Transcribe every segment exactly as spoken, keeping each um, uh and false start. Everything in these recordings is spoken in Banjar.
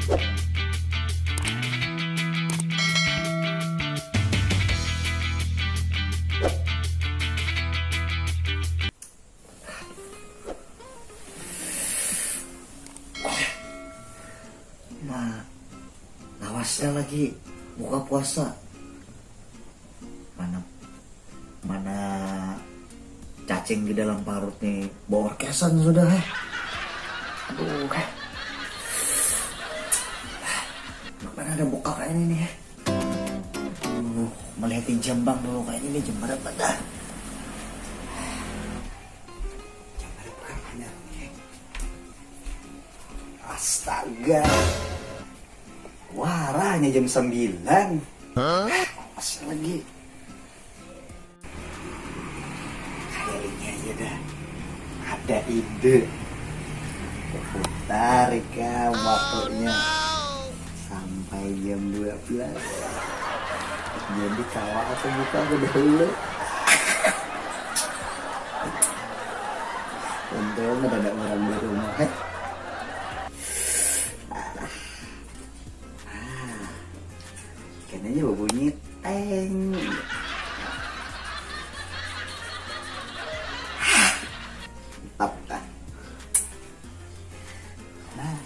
Nah, lawasnya lagi buka puasa. Mana, mana cacing di dalam parut nih, baorkesan sudah, eh. Aduh, eh. Mana ada buka kayak ini nih, eh. Aduh, melihat jam bang dulu kayak ini, jam berapa dah? Jam berapa kamarnya? Astaga. Waranya jam sembilan. Hah? Pas lagi. Kayaknya aja dah. Ada ide. Putar ikam waktunya. Sampai jam dua belas. Jadi kawa aku buka aku dahulu. Untung ada, ada orang di rumah. Eh. Ah. Ah. Kayaknya berbunyi teng. Mantap dah. Nah.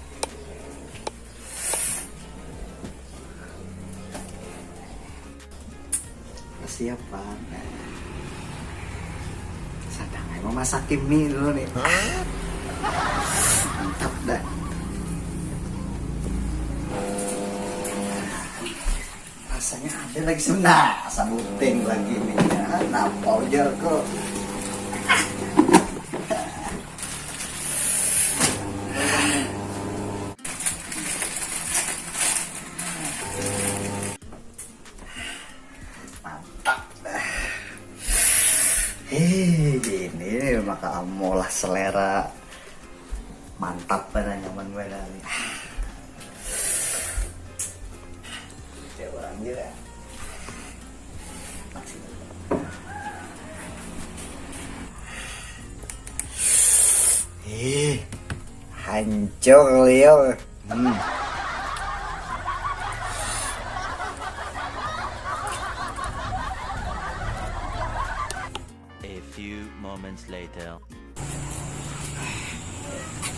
Persiapan. Sadang aja memasak mie dulu nih. Mantap dah. Rasanya ada lagi sih. Nah, sabuting lagi nih ya. Napa ujarku? Mantap dah. Hei, ini maka molah selera. Mantap pada nyaman gue dah. Kayak orang gila. Ih, hancur liur. Hmm. A few moments later.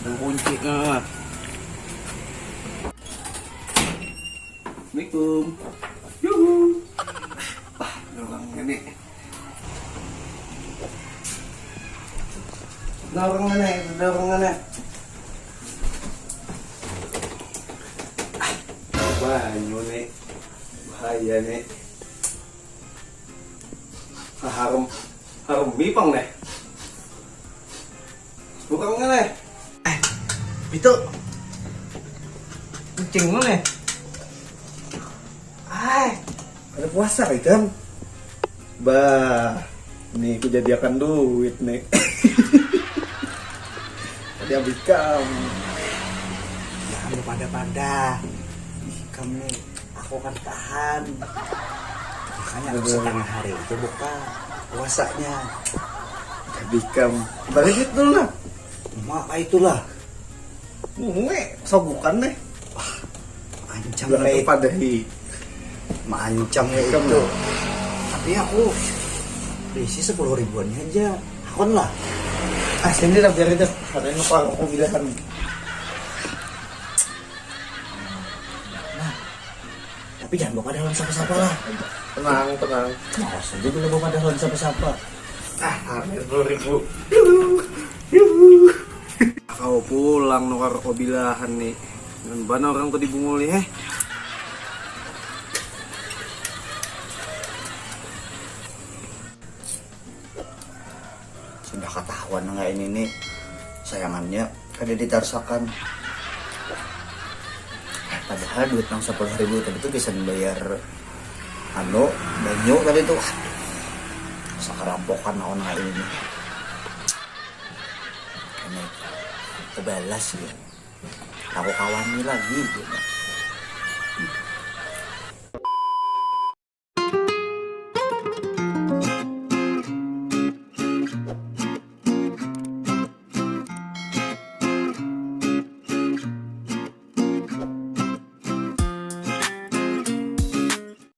Kunci, ah. Assalamualaikum. Yuhu. Wah, dorong ini. Dorong ini, dorong ini. Banyu nih. Bahaya nih. Ah, harum. Harum mie pang nih. Bukan nih. Eh, itu. Kucing mana? Ai, ada puasa kah ikam? Bah, nih kujadiakan duit nih. Tadi habis kam. Jangan berpada-pada. Ih, kamu, aku akan tahan. Makanya aku setengah hari itu buka puasanya. Habis kam. Balik duit dulu lah. Mak, itulah. Muhe sogukan nih. Ancam. Belakang kayak itu pada hi. Maancam kayak itu. Tapi aku berisi sepuluh ribuannya aja. Akun lah. Ah, sini lah biar itu. Ada yang lupa aku bilahan. Nah, tapi jangan bawa pada lawan siapa-siapa lah. Tenang, tenang. Mau saja bila bawa pada lawan siapa-siapa. Ah, ambil sepuluh ribu. Kau pulang nukar obilahan nih. Dan bana orang tuh dibunguli, heh. Sudah ketahuan nggak ini nih, sayangannya kada ditarsakan. Padahal duit nang sepuluh ribu tadi tuh bisa bayar anu, banyu tadi tuh. Aduh, masa karampokan lawan nggak ini nih. Ini kebalas ya. Aku kawani lagi gitu.